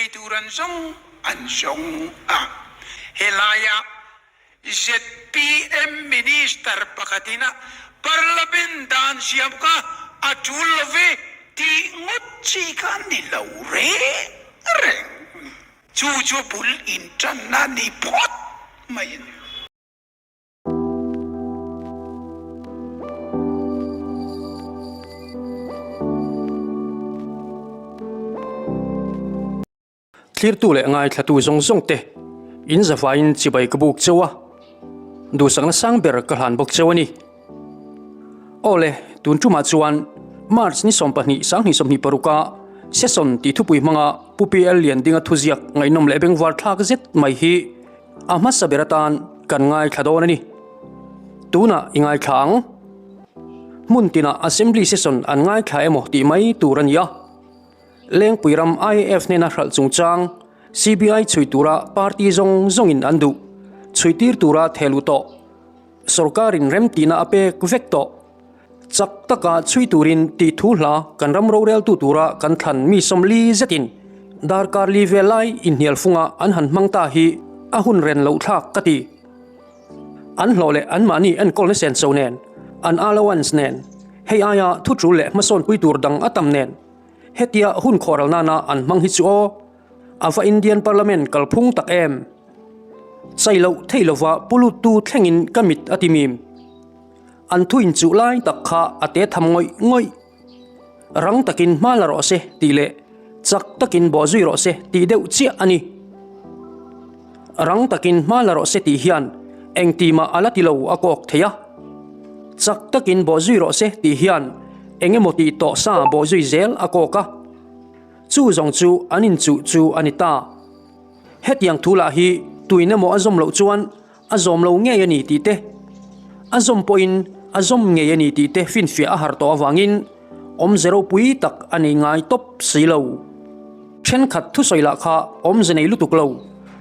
Ei tur an zawng an zawng a. Helaia zpm Minister pakhatin a Parliament dan siam kha a tul lo ve tih ngawt chi kha a ni lo reng reng. Chu chu bul intanna ni phawt mai a ni. Thlirtu leh ngaithlatu zawng zawng te in zavaiin chibai ka buk cheu a, duhsakna sang ber ka hlan bawk cheu a ni. Aw le, tun tumah chuan March ni 12 2026 a Session tih thupui hmanga Pu PL Liandinga thuziak ngaihnawm leh bengvar thlak zet mai hi A hmasa ber atan kan ngaithla dawn a ni. Tunah i ngaithla ang. Hmun tinah Assembly Session an ngaithla emaw tih mai tur a ni a. Lengpui ram IAF hnena hralh chungchang CBI chhui tura party zawng zawngin an duh chhuitir tura thehluh tawh. Sorkarin remtihna a pek vek tawh. Chak taka chhui turin tih thu hla kan ram roreltu tura kan thlan mi sawmli zetin darkar li vel lai inhnial funga an han hmang ta hi a hun ren loh thlak ka ti. An hlawh leh anmahni enkawlna senso nen, an allowance nen, hei aia thu tul leh hmasawnpui tur dang a tam nen, hetia hun khawhral nana an hmang hi chu aw. A va Indian Parliament kalphung tak em! Chai loh thei lova pu luttu thlengin ka mit a ti mim. An thu inchuh lai tak kha a te tham ngawih ngawih. Rang takin hma la rawh se tih leh chak takin bawh zui rawh se tih deuh chiah a ni. Rang takin hma la rawh se tih hian engti mah a la ti lo a kawk thei a. Chak takin bawh zui rawh se tih hian eng emaw tih tawh sa bawh zui zel a kawk a. Chu zawng chu an inchuh chu a ni ta. Hetiang thu lah hi tuin emaw a zawm loh chuan a zawm lo ngei a ni tih te, a zawm pawhin a zawm ngei a ni tih te finfiah a har tawh avangin awmze ropui tak a nei ngai tawp si lo. Thenkhat thusawi lah kha awmze nei lutuk lo,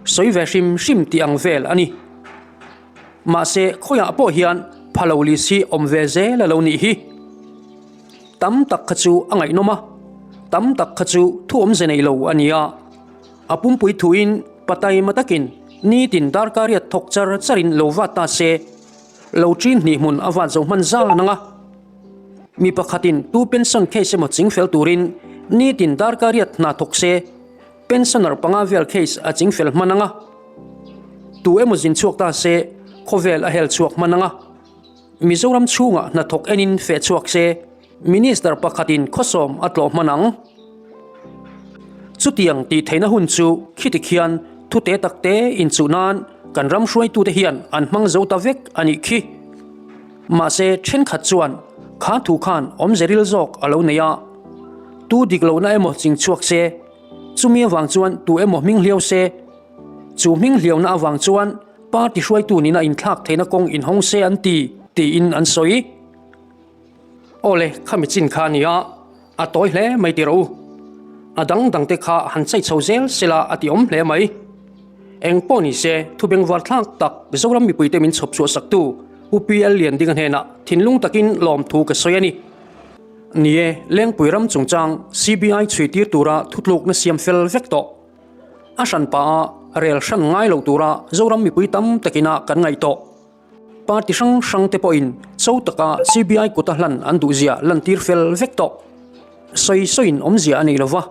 sawi ve hrim hrim tih ang vel a ni. Mahse khawiah pawh hian pha lo lis hi awm ve zel a lo nih hi. Tam tak kha chu a ngaihnawm a, tam tak kha chu thu awmze nei lo a ni a. A pumpui thuin pataima takin nitin darkar riat thawk char charin lo vat ta se, lo ṭin hnih hmun a vat zo hman zan ang a. Mi pakhatin tu pension case emaw chingfel turin nitin darkar riat hna thawk se, pensioner panga vel case a chingfel hman ang a. Tu emaw zin chhuak ta se, khawvel a hel chhuak hman ang a. Mizoram chhungah hnathawk enin feh chhuak se, Minister pakhatin khawsawm a tlawh hman ang. Chutiang tih theihna hun chu khiti khian thute takte inchuh nan kan ram hruaitute hian an hmang zo ta vek a nih khi. Mahse thenkhat chuan kha thu khan awmze ril zawk a lo nei a, tu dik lohna emaw ching chhuak se, chumi avang chuan tu emaw hming hliau se, chu hming hliauna avang chuan party hruaitu nihna inthlak theihna kawng inhawng se an ti, tiin an sawi. Aw le, khami chin kha a nia, a tawi hle mai tih rawh u. A dang dang te kha han chei chho zel sela a ti awm hle mai. Eng pawh ni se, thu bengvar thlak tak Zoram mipuite min chhawp chhuah saktu Pu PL Liandinga hnenah thinlung takin lawmthu ka sawi a ni. Ni e, Lengpui ram chungchang CBI chhui tir tura thutlukna siam fel vek tawh. A hran pah a rel hran ngai lo tura Zoram mipui tam takina kan ngaih tawh. Party hrang hrang te pawhin cho taka CBI kuta hlan an duhzia lantir fel vek tawh. Sawi sawiin awmzia a nei lova,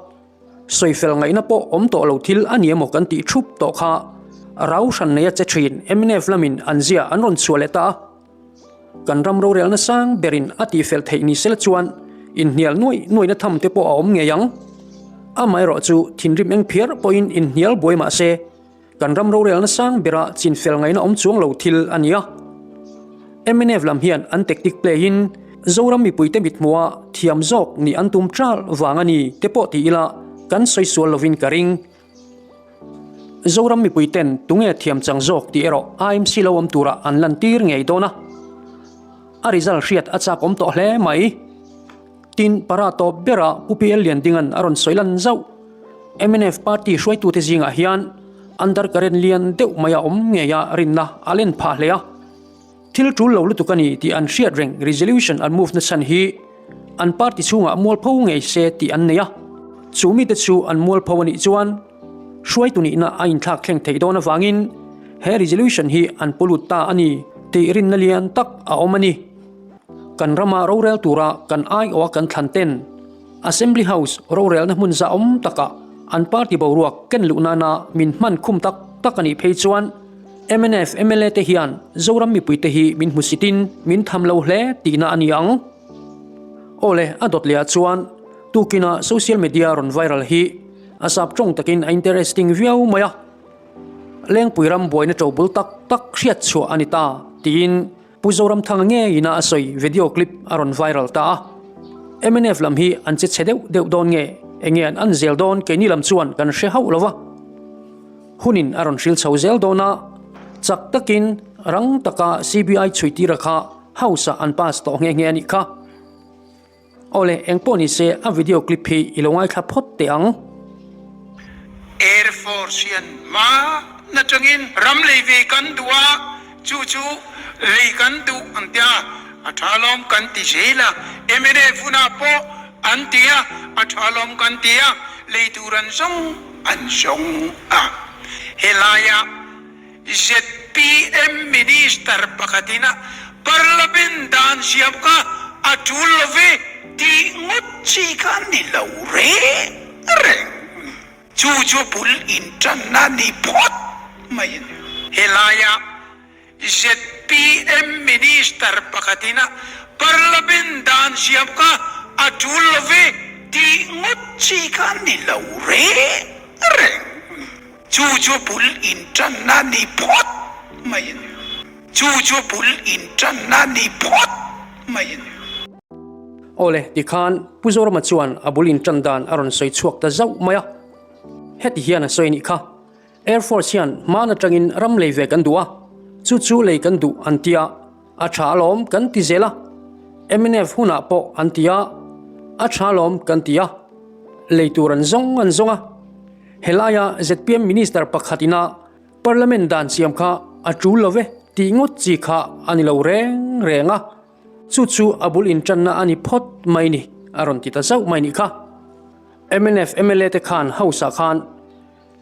sawi fel ngaihna pawh awm tawh lo thil a ni emaw kan tih thup tawh kha rau hran neia che thin mnf lamin an zia an rawn chhuah leh ta a. Kan ram rorelna sang berin a tihfel theih ni sela chuan inhnial nuaih nuaihna tham te pawh a awm ngei ang. Amaherawhchu thinrim eng phiar pawhin inhnial buai mah se, Kan ram rorelna sang bera chinfel ngaihna awm chuang lo thil a ni a. Mnf lam hian an tactic play in Zoram mipuite mithmuha thiam zawk nih an tum ṭal vang a ni te pawh ti ila kan sawi sual lovin ka ring. Zoram mipuiten tunge thiam chang zawk tih erawh IMC lo awm turah an lantir ngei dawn a. A result hriat a chak awm tawh hle mai. Tin, para tawp bera Pu PL Liandinga'n a rawn sawi lan zauh. Mnf party hruaitute zingah hian undercurrent lian deuh mai a awm ngei a rinna a len phah hle a. Thil tul lo lutuk a ni tih an hriat reng resolution an move na chhan hi an party chhungah mualpho ngei se tih an nei a. Chu mite chu an mualpho a nih chuan. hruaitu nihna a inthlak thleng theih dawn avangin he resolution hi an pu lut ta a ni tih rinna lian tak a awm a ni. Kan rama rorel tura kan aiawha kan thlan ten Assembly House rorelna hmun zahawm takah an party boruak ken luh nana min hman khum tak tak a nih phei chuan mnf mla te hian Zoram mipuite hi min hmusitin min tham lo hle tihna a ni ang. Aw le, a dawt lehah chuan tukina social media rawn viral hi a sap tawng takin a interesting viau mai a, Lengpui ram buaina to bul tak tak hriat chhuah a ni ta tiin Pu Zoramthanga ngeiin a sawi video clip a rawn viral ta a. Mnf lam hi an che chhe deuh deuh dawn nge enge an an zel dawn keini lam chuan kan hre hauh lo va. Hunin a rawn hril chho zel dawn a, chak takin rang taka CBI chhuitira kha House ah an pass tawh nghe nghe a nih kha. Awle, engpawh ni se a video clip hi i lo ngaithla phawt teh ang. Air Force hian hma na tangin ram lei ve kan duh a, chu chu lei kan duh an tia, a tha lawm kan ti zel a, mnf hunah pawh an ti a, a tha lawm kan ti a, lei tur an zawng an zawng a, helaia Zpm Minister pakhatin a Parliament dan siam kha a tul lo ve tih ngawt chi kha a ni lo reng reng. Chu chu bul intanna ni phawt mai a ni. Helaia zpm Minister pakhatin a Parliament dan siam kha a tul lo ve tih ngawt chi kha a ni lo reng reng. Chu chu bul intanna ni phawt mai a ni. Chu chu bul intanna ni phawt mai a ni. Awle, tikhan Pu Zorama chuan a bul intan dan a rawn sawi chhuak ta zauh mai a. Heti hian a sawi nih kha, Air Force hian hman atangin ram lei ve kan duh a, chu chu lei kan duh an ti a, a tha alawm kan ti zel a. Mnf hunah pawh an ti a, a tha alawm kan ti a. Lei tur an zawng an zawng a. Helaia zpm Minister pakhat ina Parliament dan siam kha a tul lo ve tih ngawt chi kha a ni lo reng reng a, chu chu a bul intanna a ni phawt mai ni a rawn ti ta zauh mai nih kha. Mnf mla te khan House ah khan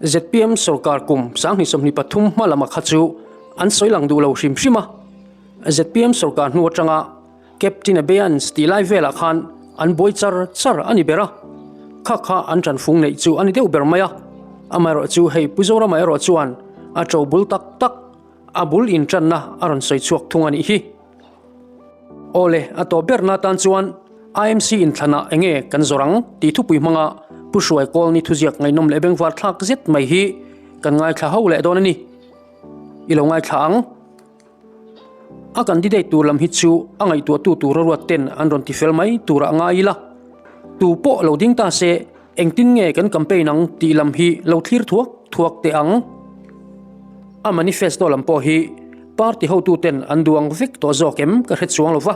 zpm sorkar kum 2023 hma lama kha chu an sawi lang duh lo hrim hrim a, zpm sorkar hnu atanga Captain Abeyance tih lai velah khan an buai char char a ni ber a, kha kha an tanfung neih chu a ni deuh ber mai a. Amaherawh chu hei Pu Zorama erawh chuan a to bul tak tak, a bul intanna a rawn sawi chhuak thung a nih hi. Awle, a tawp berna atan chuan IMC inthlanah enge kan zawr ang tih thupui hmanga Pu Hruai Kawlni thuziak ngaihnawm leh bengvar thlak zet mai hi kan ngaithla ho leh dawn a ni. I lo ngaithla ang. A candidate tur lam hi chu a ngaihtuahtu tura ruat ten an rawn ti fel mai turah ngai ila. Tu pawh lo ding ta se engtin nge kan campaign ang tih lam hi lo thlir thuak thuak teh ang. A manifesto lam pawh hi party hotu ten an duang vek tawh zawk em ka hre chuang lo va.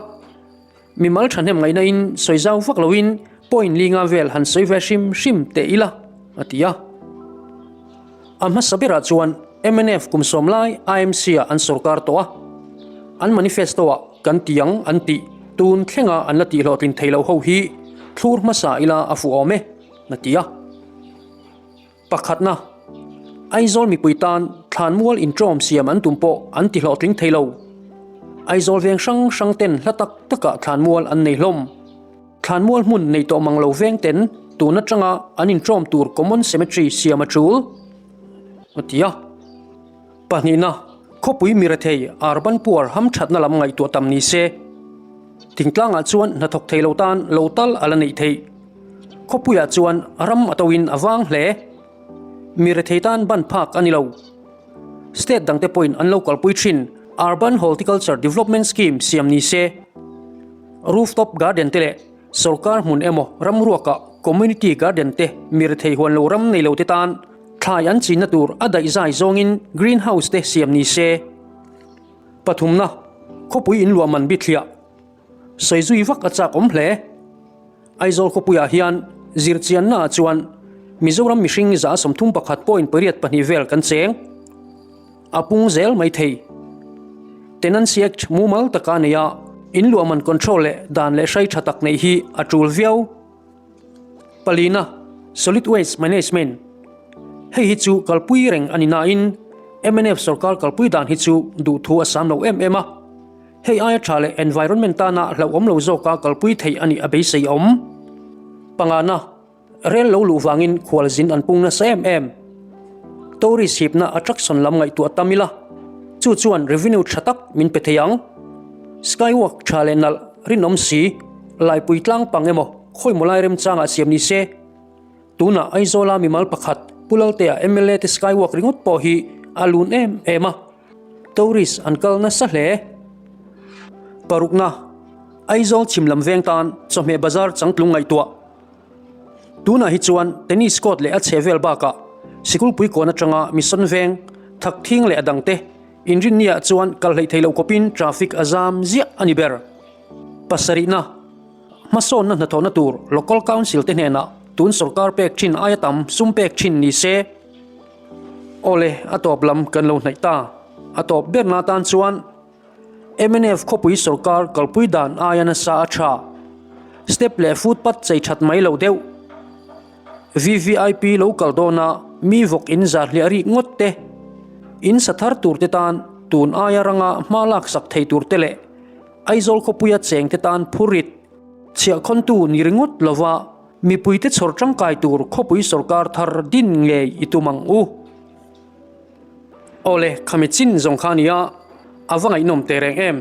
Mimal thahnem ngaihna in sawi zau vak loin point linga vel han sawi ve hrim hrim teh ila, a ti a. A hmasa berah chuan mnf kum sawm lai IMC ah an sorkar tawh a, an manifesto ah kan ti ang an tih tun thlenga an la tihhlawhtlin thei lo ho hi thlur hmasa ila a fuh awm e, a ti a. Pakhatna, Aizawl mipui tan thlanmual inṭawm siam an tum pawh an ti hlawhtling thei lo. Aizawl veng hrang hrang ten hla tak takah thlanmual an nei hlawm. Thlanmual hmun nei tawh mang lo veng ten tun atanga an inṭawm tur common cemetery siam a ṭul, a ti a. Pahnihna, khawpui mirethei urban poor hamṭhatna lam ngaihtuah tam ni se. Thingtlangah chuan hnathawk thei lo tan lo tal a la neih theih. Khawpuiah chuan ram a toin a vang hle. Mi rethei tan ban phak a ni lo. State dangte pawhin an lo kalpui thin Urban Horticulture Development Scheme siam ni se. Rooftop garden te leh sorkar hmun emaw ram ruakah community garden te mi rethei huan lo ram nei lo te tan thlai an chinna tur a daihzai zawngin green house te siam ni se. Pathumna, khawpui inluah man bithliah. Sawi zui vak a chak awm hle. Aizawl khawpuiah hian zirchiannaah chuan Mizoram mihring 31 point 82 vel kan cheng. A pung zel mai thei. Tenancy Act mumal taka nei a, inluah man control leh dan leh hrai tha tak neih hi a tul viau. Palina, Solid Waste Management. Hei hi chu kalpui reng a ni nain mnf sorkar kalpui dan hi chu duhthu a sam lo em em a. Hei aia tha leh environment tana hlauhawm lo zawka kalpui theih a nih a beisei awm. Pangana, Rel lo luh vangin khualzin an pung nasa em em. Tourist hipna attraction lam ngaihtuah tam ila, chu chuan revenue tha tak min pe thei ang. Skywalk tha leh nalh rinawm si, laipui tlang pang emaw khawimaw lai remchangah siam ni se. Tunah Aizawla mimal pakhat Pu Laltea mla te skywalk ringawt pawh hi a lun em em a, tourist an kal nasa hle. Parukna, Aizawl chhim lam veng tan chawhmeh bazar changtlung ngaihtuah. Tunah hi chuan tennis court leh a chhe vel bakah sikulpui kawn atanga mission veng, thakthing leh a dangte inrinniah chuan kal hleih theih loh kawpin traffic a zam ziah a ni ber. Pasarihna, Hmasawnna hnathawhna tur Local Council te hnenah tun sorkar pek thin aia tam sum pek thin ni se. Awle, a tawp lam kan lo hnaih ta. A tawp berna atan chuan. Mnf khawpui sorkar kalpui dan aia nasa a tha. Step leh footpath chei that mai lo deuh. VVIP lo kal dawna mi vawk in zar hliah rik ngawt te, in sa thar tur te tan tun aia ranga hma lak sak thei tur te leh Aizawl khawpuia cheng te tan phurrit chhiahkhawntu ni ringawt lova mipuite chhawr tangkai tur khawpui sorkar thar din ngei i tum ang u. Awle, khami chin zawng kha nia, a va ngaihnawm teh reng em.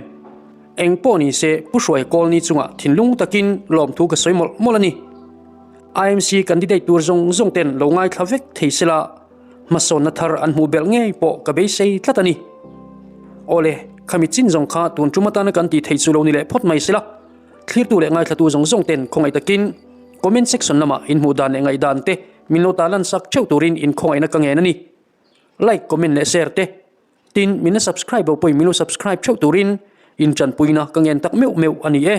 Eng pawh ni se Pu Hruai Kawlni chungah thinlung takin lawmthu ka sawi mawlh mawlh a ni. IMC candidate tur zawng zawng ten lo ngaithla vek thei sela, hmasawnna thar an hmuh belh ngei pawh ka beisei tlat a ni. Awle, khami chin zawng kha tun tum atana kan tih theih chu lo ni leh phawt mai sela, thlirtu leh ngaithlatu zawng zawng ten khawngaih takin comment section lamah inhmuh dan leh ngaihdan te Min lo ta lan sak theuh turin in khawngaihna ka ngen a ni. Like, comment leh share te. Tin, min la subscribe lo pawhin min lo subscribe theuh turin in tanpuina ka ngen tak meuh meuh a ni e.